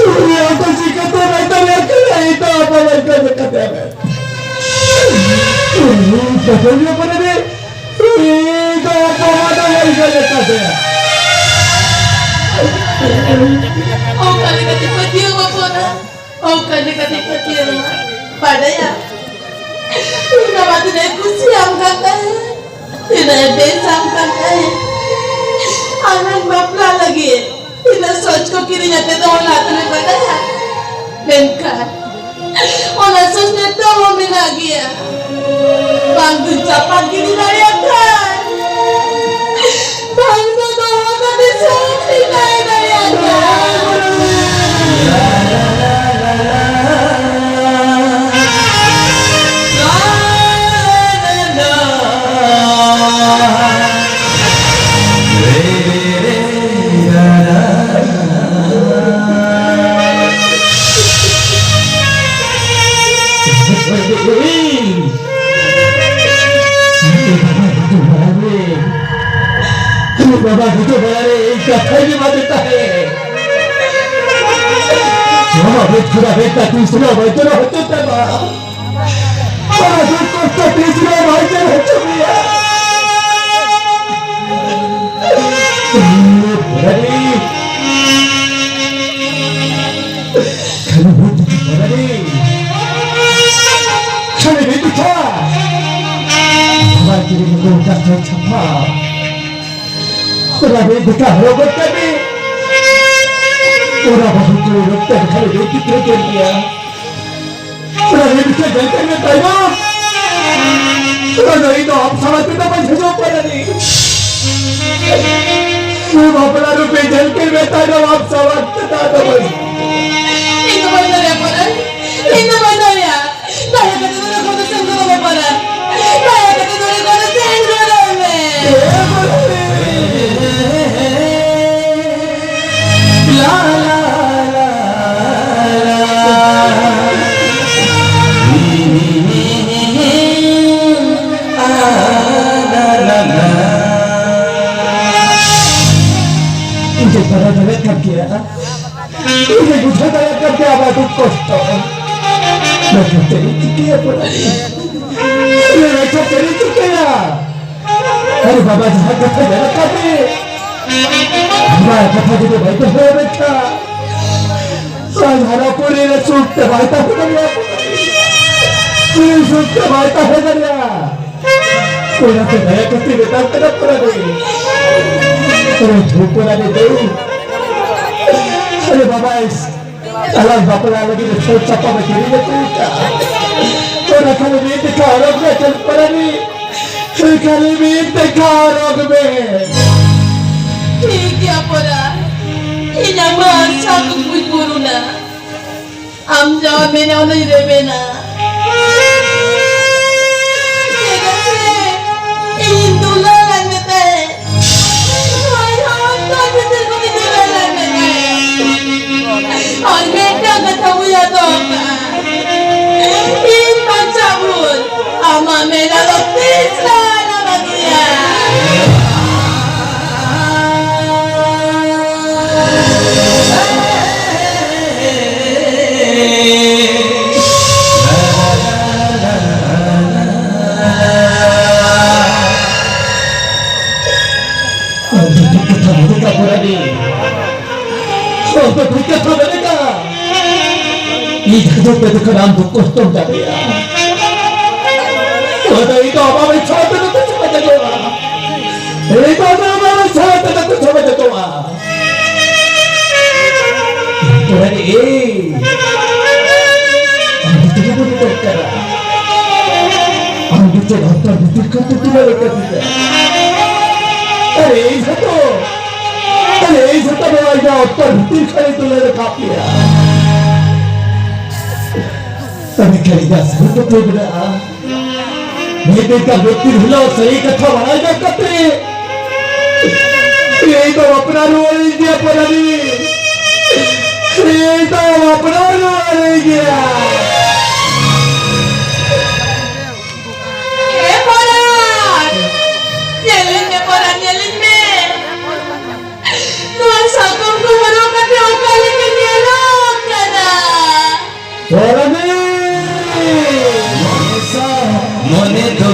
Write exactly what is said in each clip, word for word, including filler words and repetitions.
ᱩᱱᱤ ᱟᱫᱚ ᱪᱤᱠᱟᱹᱛᱮ ᱢᱮᱛᱟᱭᱟ ᱠᱟᱱᱟ? ᱤᱧ ᱫᱚ ᱟᱵᱚ ᱞᱮᱠᱟ ᱞᱮᱠᱟᱛᱮ ᱢᱮ᱾ ᱩᱱᱤ ᱫᱚ ᱟᱵᱚ ᱞᱮᱠᱟ ᱞᱮᱠᱟᱛᱮ᱾ ᱚᱠᱟ ᱞᱮᱠᱟᱛᱮ ᱯᱟᱹᱛᱭᱟᱹᱣ ᱵᱟᱵᱚᱱᱟ? ᱚᱠᱟ ᱞᱮᱠᱟᱛᱮ ᱯᱟᱹᱛᱭᱟᱹᱣ ᱢᱟ? ᱵᱟᱰᱟᱭᱟ? ᱤᱧ ᱵᱟᱵᱟ ᱛᱤᱱᱟᱹᱜ ᱠᱩᱥᱤᱭᱟᱢ ᱠᱟᱱ ᱛᱟᱦᱮᱸ᱾ ᱛᱤᱱᱟᱹᱜ ᱮ ᱵᱮᱥᱟᱢ ᱠᱟᱱ ᱛᱟᱦᱮᱸ᱾ ᱟᱢᱮᱢ ᱵᱟᱯᱞᱟ ᱞᱟᱹᱜᱤᱫ ᱛᱤᱱᱟᱹᱜ ᱥᱚᱡᱽ ᱠᱚ ᱠᱤᱨᱤᱧ ᱟᱛᱮ ᱫᱚᱦᱚ ᱞᱟᱜ ᱛᱟᱞᱮ ᱵᱟᱰᱟᱭᱟ? ᱢᱮᱱᱠᱷᱟᱱ ᱚᱱᱟ ᱥᱚᱡᱽ ᱱᱤᱛᱚᱜ ᱦᱚᱸ ᱢᱮᱱᱟᱜ ᱜᱮᱭᱟ᱾ ᱵᱟᱝ ᱫᱩᱧ ᱪᱟᱯᱟᱫ ᱜᱤᱰᱤ ᱫᱟᱲᱮᱭᱟᱜ ᱠᱷᱟᱱ, ᱵᱟᱝ ᱫᱚ ᱫᱚᱦᱚ ᱠᱟᱛᱮ ᱥᱟᱹᱠᱷᱤ ᱛᱟᱦᱮᱸ ᱫᱟᱲᱮᱭᱟᱜ ᱠᱷᱟᱱ᱾ ᱵᱟᱵᱟ ᱜᱩᱡᱩᱜ ᱵᱮᱲᱟ ᱨᱮ ᱤᱧ ᱠᱟᱛᱷᱟ ᱜᱮ ᱵᱟᱝ ᱢᱮᱛᱟᱭ᱾ ᱱᱚᱣᱟ ᱵᱮᱫ ᱠᱷᱚᱱᱟᱜ ᱵᱮᱫ ᱛᱤᱥ ᱨᱮᱦᱚᱸ ᱵᱟᱧᱪᱟᱣ ᱦᱚᱪᱚ ᱛᱟᱢᱟ᱾ ᱚᱱᱟ ᱫᱩᱠ ᱠᱚᱥᱴᱚ ᱛᱤᱥ ᱨᱮᱦᱚᱸ ᱵᱟᱧᱪᱟᱣ ᱦᱚᱪᱚ ᱢᱮᱭᱟ᱾ ᱠᱷᱟᱹᱞᱤ ᱵᱷᱩᱛ ᱵᱷᱩᱛ ᱵᱟᱵᱟ ᱨᱮ᱾ ᱠᱷᱟᱹᱞᱤ ᱵᱷᱩᱛ ᱵᱷᱩᱛ᱾ ᱵᱟᱵᱟ ᱠᱤᱨᱤᱧ ᱟᱹᱜᱩ ᱟᱠᱟᱫ ᱪᱷᱟᱯᱟ᱾ ᱚᱱᱟ ᱨᱮ ᱫᱮᱠᱟ ᱦᱚᱨᱚᱜ ᱜᱚᱫ ᱠᱟᱜ ᱢᱮ᱾ ᱚᱱᱟ ᱵᱟᱹᱦᱩ ᱠᱩᱲᱤ ᱨᱚᱠᱛᱚ ᱠᱷᱟᱹᱞᱤ ᱵᱷᱩᱛ ᱵᱷᱩᱛ ᱠᱟᱱ ᱜᱮᱭᱟ᱾ ᱚᱱᱟ ᱨᱮ ᱢᱤᱫᱴᱮᱱ ᱡᱟᱭᱜᱟ ᱨᱮ ᱛᱟᱭᱱᱚᱢ᱾ ᱚᱱᱟ ᱫᱚ ᱤᱧ ᱫᱚ ᱟᱢ ᱥᱟᱞᱟᱜ ᱛᱮᱫᱚ ᱵᱟᱹᱧ ᱦᱤᱡᱩᱜ ᱠᱟᱱᱟ ᱨᱮ᱾ ᱵᱟᱯᱞᱟ ᱨᱩᱯᱤ ᱡᱷᱟᱹᱞᱠᱤ ᱢᱮᱛᱟᱭ ᱫᱚ ᱟᱢ ᱥᱟᱞᱟᱜ ᱛᱮᱫᱚ ᱟᱫᱚ ᱵᱟᱹᱧ ᱤᱧ ᱫᱚ ᱵᱟᱹᱧ ᱫᱟᱲᱮᱭᱟᱜ ᱠᱟᱱᱟ᱾ ᱤᱧ ᱫᱚ ᱵᱟᱹᱧ ᱫᱟᱲᱮᱭᱟᱜᱼᱟ᱾ ᱫᱟᱭᱟ ᱠᱟᱛᱮ ᱫᱚ ᱱᱚᱰᱮ ᱠᱷᱚᱱ ᱫᱚ ᱥᱮᱱ ᱜᱚᱫᱚᱜ ᱢᱮ ᱯᱟᱨᱟ᱾ ᱵᱟᱲᱟᱭ ᱫᱟᱲᱮᱭᱟᱜ ᱠᱟᱱ ᱜᱮᱭᱟ᱾ ᱤᱧ ᱵᱩᱡᱷᱟᱹᱣ ᱫᱟᱲᱮᱭᱟᱜ ᱠᱟᱱ ᱜᱮᱭᱟ ᱟᱢᱟᱜ ᱫᱩᱠ ᱠᱚᱥᱴᱚ᱾ ᱢᱮᱱᱠᱷᱟᱱ ᱪᱮᱫ ᱤᱧ ᱪᱤᱠᱟᱹᱭᱟ ᱯᱚᱨᱟᱱᱤ? ᱢᱮᱱᱠᱷᱟᱱ ᱪᱮᱫ ᱤᱧ ᱪᱤᱠᱟᱹᱭᱟ? ᱟᱨᱮ ᱵᱟᱵᱟ, ᱡᱟᱦᱟᱸ ᱠᱟᱛᱷᱟ ᱧᱮᱞ ᱟᱠᱟᱫ ᱢᱮ, ᱱᱚᱣᱟ ᱠᱟᱛᱷᱟ ᱡᱩᱫᱤ ᱵᱟᱭ ᱫᱚᱦᱚᱭᱟ ᱢᱮᱱᱠᱷᱟᱱ ᱥᱟᱸᱜᱷᱟᱨᱟᱯᱩᱨᱤ ᱨᱮ ᱥᱩᱠ ᱛᱮ ᱵᱟᱭ ᱛᱟᱦᱮᱸ ᱫᱟᱲᱮᱭᱟᱜᱼᱟ᱾ ᱥᱩᱠ ᱛᱮ ᱵᱟᱭ ᱛᱟᱦᱮᱸ ᱫᱟᱲᱮᱭᱟᱜᱼᱟ᱾ ᱚᱱᱟᱛᱮ ᱫᱟᱭᱟ ᱠᱟᱛᱮ ᱢᱮᱛᱟᱢ ᱠᱟᱱᱟ ᱯᱚᱨᱟᱱᱤ᱾ ᱟᱨᱮ ᱫᱷᱩ ᱯᱚᱨᱟᱱᱤ ᱫᱩ᱾ ᱟᱨᱮ ᱵᱟᱵᱟ, ᱟᱞᱟᱝ ᱵᱟᱯᱞᱟ ᱞᱟᱹᱜᱤᱫ ᱥᱟᱹᱛ ᱥᱟᱯᱟᱵ ᱮ ᱠᱤᱨᱤᱧ ᱟᱹᱜᱩ ᱠᱟᱜᱼᱟ᱾ ᱚᱱᱟ ᱠᱷᱟᱱ ᱢᱤᱫ ᱫᱮᱠᱷᱟ ᱦᱚᱨᱚᱜ ᱢᱮ, ᱪᱟᱸᱫ ᱯᱚᱨᱟᱱᱤ᱾ ᱠᱷᱟᱹᱞᱤ ᱢᱤᱫ ᱫᱮᱠᱷᱟ ᱦᱚᱨᱚᱜ ᱢᱮ᱾ ᱴᱷᱤᱠ ᱜᱮᱭᱟ ᱯᱚᱨᱟ, ᱤᱧ ᱟᱢᱟᱜ ᱟᱥᱟ ᱠᱩᱠᱢᱩᱧ ᱯᱩᱨᱩᱱᱟ᱾ ᱟᱢ ᱡᱟᱦᱟᱸ ᱢᱮᱱᱟ ᱚᱱᱟᱧ ᱨᱮᱵᱮᱱᱟ᱾ ᱪᱮᱫᱟᱜ ᱥᱮ ᱤᱧ ᱫᱩᱞᱟᱹᱲ ᱟᱭ ᱢᱮᱛᱟᱭ᱾ ᱦᱳᱭ, ᱦᱳᱭ, ᱛᱚ ᱵᱷᱤᱛᱤᱨ ᱠᱷᱚᱱ ᱤᱧ ᱫᱩᱞᱟᱹᱲ ᱟᱭ ᱢᱮᱛᱟᱭ᱾ ᱟᱨ ᱢᱤᱫᱴᱟᱝ ᱠᱟᱛᱷᱟ ᱩᱭᱦᱟᱹᱨ ᱫᱚᱦᱚ ᱠᱟᱜᱼᱟ, ᱤᱧ ᱵᱟᱧᱪᱟᱣ ᱵᱷᱳᱨ ᱟᱢᱟᱜ ᱢᱮᱞᱟ ᱫᱚ ᱛᱤᱥ ᱦᱚᱸ ᱟᱞᱚᱢ ᱟᱹᱜᱩᱭᱟ᱾ ᱟᱢ ᱫᱚ ᱴᱷᱤᱠ ᱠᱟᱛᱷᱟ ᱢᱮᱱ ᱠᱟᱜ ᱯᱚᱨᱟᱱᱤ᱾ ᱟᱢ ᱫᱚ ᱴᱷᱤᱠ ᱠᱟᱛᱷᱟ ᱢᱮᱱ ᱠᱟᱜ᱾ ᱤᱧ ᱡᱟᱦᱟᱸ ᱫᱩᱠ ᱨᱮ ᱫᱩᱠ ᱨᱮ ᱟᱢ ᱫᱩᱠ ᱠᱚᱥᱴᱚᱢ ᱫᱟᱲᱮᱭᱟᱜᱼᱟ᱾ ᱚᱱᱟ ᱫᱚ ᱤᱧ ᱫᱚ ᱟᱢᱟᱜ ᱢᱮᱫ ᱥᱟᱢᱟᱝ ᱛᱮᱫᱚ ᱪᱟᱵᱟ ᱡᱚᱛᱚᱜᱼᱟ᱾ ᱤᱧ ᱫᱚ ᱟᱢᱟᱜ ᱢᱮᱫ ᱥᱟᱢᱟᱝ ᱛᱮᱫᱚ ᱪᱟᱵᱟ ᱡᱚᱛᱚᱜᱼᱟ᱾ ᱯᱚᱨᱟᱱᱤ, ᱮᱭ, ᱟᱢ ᱫᱚ ᱛᱤᱱᱟᱹᱜ ᱵᱚᱱ ᱫᱚᱨᱠᱟᱨᱟ? ᱟᱢ ᱫᱚ ᱪᱮᱫ ᱦᱚᱛᱚᱨ ᱵᱷᱤᱛᱤᱨ ᱠᱷᱚᱱ ᱛᱮ ᱛᱩᱞᱟᱹᱣ ᱞᱮᱠᱟ ᱵᱩᱡᱷᱟᱹᱜᱼᱟ? ᱟᱨᱮ, ᱤᱧ ᱦᱚᱸᱛᱚ, ᱟᱨᱮ, ᱤᱧ ᱦᱚᱸᱛᱚ ᱱᱚᱣᱟ ᱤᱧᱟᱹᱜ ᱦᱚᱛᱚᱨ ᱵᱷᱤᱛᱤᱨ ᱠᱷᱚᱱ ᱤᱧ ᱛᱩᱞᱟᱹᱣ ᱞᱮᱠᱟ ᱯᱮᱭᱟ᱾ ᱟᱨᱮ, ᱠᱷᱟᱹᱞᱤ ᱡᱟ ᱥᱟᱹᱨᱤ ᱠᱟᱛᱷᱟ ᱢᱮᱱᱟᱜᱼᱟ᱾ ᱢᱤᱫ ᱫᱤᱱ ᱠᱟ ᱵᱮᱠᱛᱤ ᱦᱤᱞᱳᱜ ᱥᱟᱹᱨᱤ ᱠᱟᱛᱷᱟ ᱵᱟᱲᱟᱭ ᱧᱟᱢ ᱠᱟᱛᱮ, ᱤᱧ ᱫᱚ ᱵᱟᱯᱞᱟ ᱨᱩᱣᱟᱹᱲᱤᱧ ᱜᱮᱭᱟ ᱯᱚᱨᱟᱱᱤ᱾ ᱤᱧ ᱫᱚ ᱵᱟᱯᱞᱟ ᱨᱩᱣᱟᱹᱲᱤᱧ ᱜᱮᱭᱟ᱾ ᱮ ᱯᱚᱨᱟᱱ! ᱧᱮᱞᱤᱧ ᱢᱮ ᱯᱚᱨᱟᱱ, ᱧᱮᱞᱤᱧ ᱢᱮ᱾ ᱱᱚᱣᱟ ᱢᱚᱱᱮ ᱫᱚ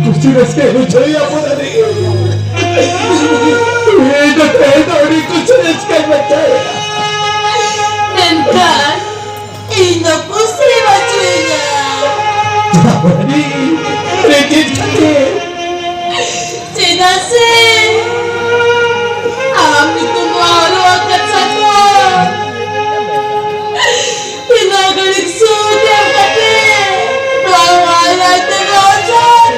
ᱠᱩᱥᱤ ᱨᱟᱹᱥᱠᱟᱹ ᱵᱩᱡᱷᱟᱹᱣ ᱭᱟ ᱯᱚᱫᱟᱨᱤ᱾ ᱤᱧ ᱫᱚ ᱛᱮᱦᱮᱧ ᱫᱚ ᱟᱹᱰᱤ ᱠᱩᱥᱤ ᱨᱟᱹᱥᱠᱟᱹᱧ ᱵᱩᱡᱷᱟᱹᱣ ᱭᱟ᱾ ᱢᱮᱱᱠᱷᱟᱱ ᱤᱧ ᱫᱚ ᱠᱩᱥᱤ ᱵᱟᱹᱪᱩᱜ ᱤᱧᱟ᱾ ᱯᱚᱫᱟᱨᱤ, ᱨᱮᱸᱜᱮᱡ ᱠᱟᱛᱮ᱾ ᱪᱮᱫᱟᱜ ᱥᱮ ᱟᱢ ᱧᱩᱛᱩᱢ ᱱᱚᱣᱟ ᱚᱞᱚᱜ ᱟᱠᱟᱫ ᱥᱟᱠᱚᱢ ᱛᱤᱱᱟᱹᱜ ᱜᱷᱟᱹᱲᱤᱡ ᱥᱩᱨ ᱧᱮᱞ ᱠᱟᱛᱮ ᱱᱚᱣᱟ ᱢᱟᱞᱟ ᱛᱮ ᱜᱚᱡᱚᱜ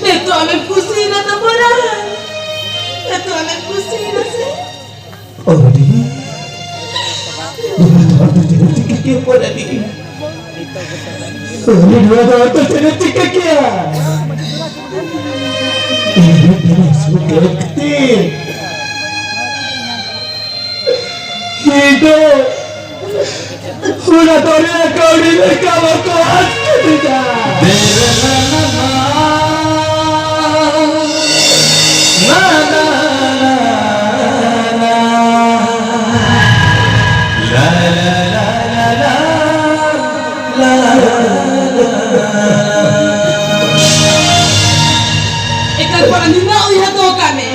ᱱᱤᱛᱚᱜ ᱟᱢᱮᱢ ᱠᱩᱥᱤᱭᱮᱱᱟ ᱛᱚ ᱵᱚᱲᱟ? ᱱᱤᱛᱚᱜ ᱟᱢᱮᱢ ᱠᱩᱥᱤᱭᱮᱱᱟ ᱥᱮ? ᱚᱨᱩᱱᱤ, ᱱᱚᱣᱟ ᱫᱚ ᱟᱢ ᱫᱚ ᱪᱮᱫ ᱮᱢ ᱪᱤᱠᱟᱹ ᱠᱮᱭᱟ ᱯᱚᱨᱟᱱᱤ? ᱚᱨᱩᱱᱤ, ᱱᱚᱣᱟ ᱫᱚ ᱟᱢ ᱫᱚ ᱪᱮᱫ ᱮᱢ ᱪᱤᱠᱟᱹ ᱠᱮᱭᱟ? ᱤᱧ ᱫᱚ ᱛᱤᱱᱟᱹᱜ ᱥᱩᱠ ᱞᱟᱹᱠᱛᱤ᱾ ᱤᱧ ᱫᱚ ᱚᱱᱟ ᱫᱚᱨᱭᱟ ᱠᱟᱹᱣᱰᱤ ᱞᱮᱠᱟ ᱵᱟᱠᱚ ᱟᱫ ᱠᱤᱫᱤᱧᱟ᱾ ᱮᱠᱟᱞ ᱯᱚᱨᱟᱱᱤ, ᱱᱩᱱᱟᱹᱜ ᱩᱭᱦᱟᱹᱨ ᱫᱚᱦᱚ ᱠᱟᱜ ᱢᱮ᱾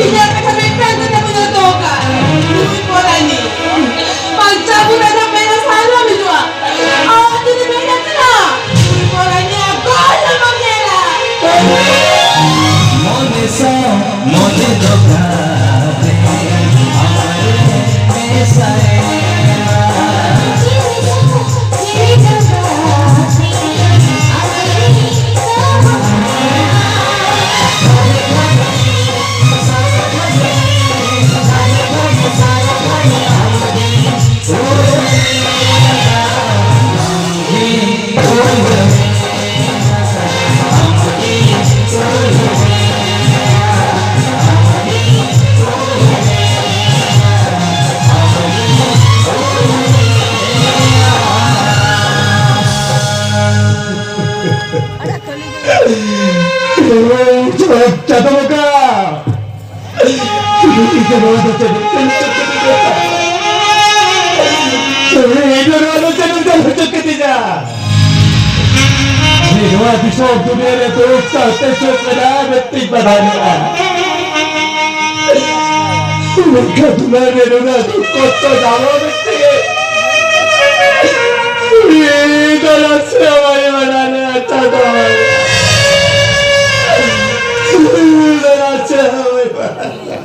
ᱤᱧᱟᱹᱜ ᱠᱟᱛᱷᱟ ᱢᱤᱫᱴᱟᱝ ᱠᱟᱛᱷᱟ ᱩᱭᱦᱟᱹᱨ ᱫᱚᱦᱚ ᱠᱟᱜ ᱢᱮ᱾ ᱱᱩᱭ ᱯᱚᱨᱟᱱᱤ ᱵᱟᱧᱪᱟᱣ ᱵᱚᱱ ᱟᱫᱚ ᱢᱮᱱᱟ ᱥᱟᱨᱦᱟᱣ ᱦᱤᱡᱩᱜᱼᱟ᱾ ᱟᱨ ᱡᱩᱫᱤ ᱢᱮᱱᱟ ᱪᱮᱫᱟᱜ? ᱱᱩᱭ ᱯᱚᱨᱟᱱᱤ ᱟᱨ ᱜᱚᱡ ᱦᱚᱸ ᱵᱟᱢ ᱧᱮᱞᱟ᱾ ᱢᱚᱱᱮ ᱥᱟᱶ ᱢᱚᱱᱮ ᱫᱚ ᱜᱟᱛᱮ, ᱟᱢᱨᱮ ᱢᱮᱥᱟᱭᱮᱱᱟ᱾ ᱪᱟᱸᱫᱚ ᱵᱚᱸᱜᱟ! ᱤᱧ ᱫᱚ ᱱᱚᱣᱟ ᱫᱚ ᱪᱮᱫ ᱮᱢ ᱪᱟᱞ ᱦᱚᱪᱚ ᱠᱤᱫᱤᱧᱟ? ᱤᱧ ᱫᱚ ᱱᱚᱣᱟ ᱫᱚ ᱪᱮᱫ ᱮᱢ ᱪᱟᱞ ᱦᱚᱪᱚ ᱠᱤᱫᱤᱧᱟ? ᱡᱮ ᱱᱚᱣᱟ ᱫᱤᱥᱚᱢ ᱫᱩᱱᱤᱭᱟᱹ ᱨᱮ ᱫᱩᱠ ᱥᱟᱶᱛᱮ ᱥᱩᱠ ᱢᱮᱱᱟᱜᱼᱟ ᱢᱮᱱᱛᱮᱧ ᱵᱟᱰᱟᱭ ᱞᱮᱫᱼᱟ᱾ ᱢᱮᱱᱠᱷᱟᱱ ᱫᱩᱞᱟᱹᱲ ᱨᱮ ᱱᱩᱱᱟᱹᱜ ᱫᱩᱠ ᱠᱚᱥᱴᱚ ᱧᱟᱢᱚᱜ ᱢᱮᱱᱛᱮ ᱩᱱᱤ ᱫᱚ ᱱᱟᱥᱮ ᱦᱚᱸ ᱵᱟᱭ ᱵᱟᱲᱟᱭᱟ, ᱟᱪᱪᱷᱟ ᱫᱚ᱾ ᱩᱱᱤ ᱫᱚ ᱱᱟᱥᱮ ᱦᱚᱸ ᱵᱟᱭ ᱵᱟᱲᱟᱭᱟ᱾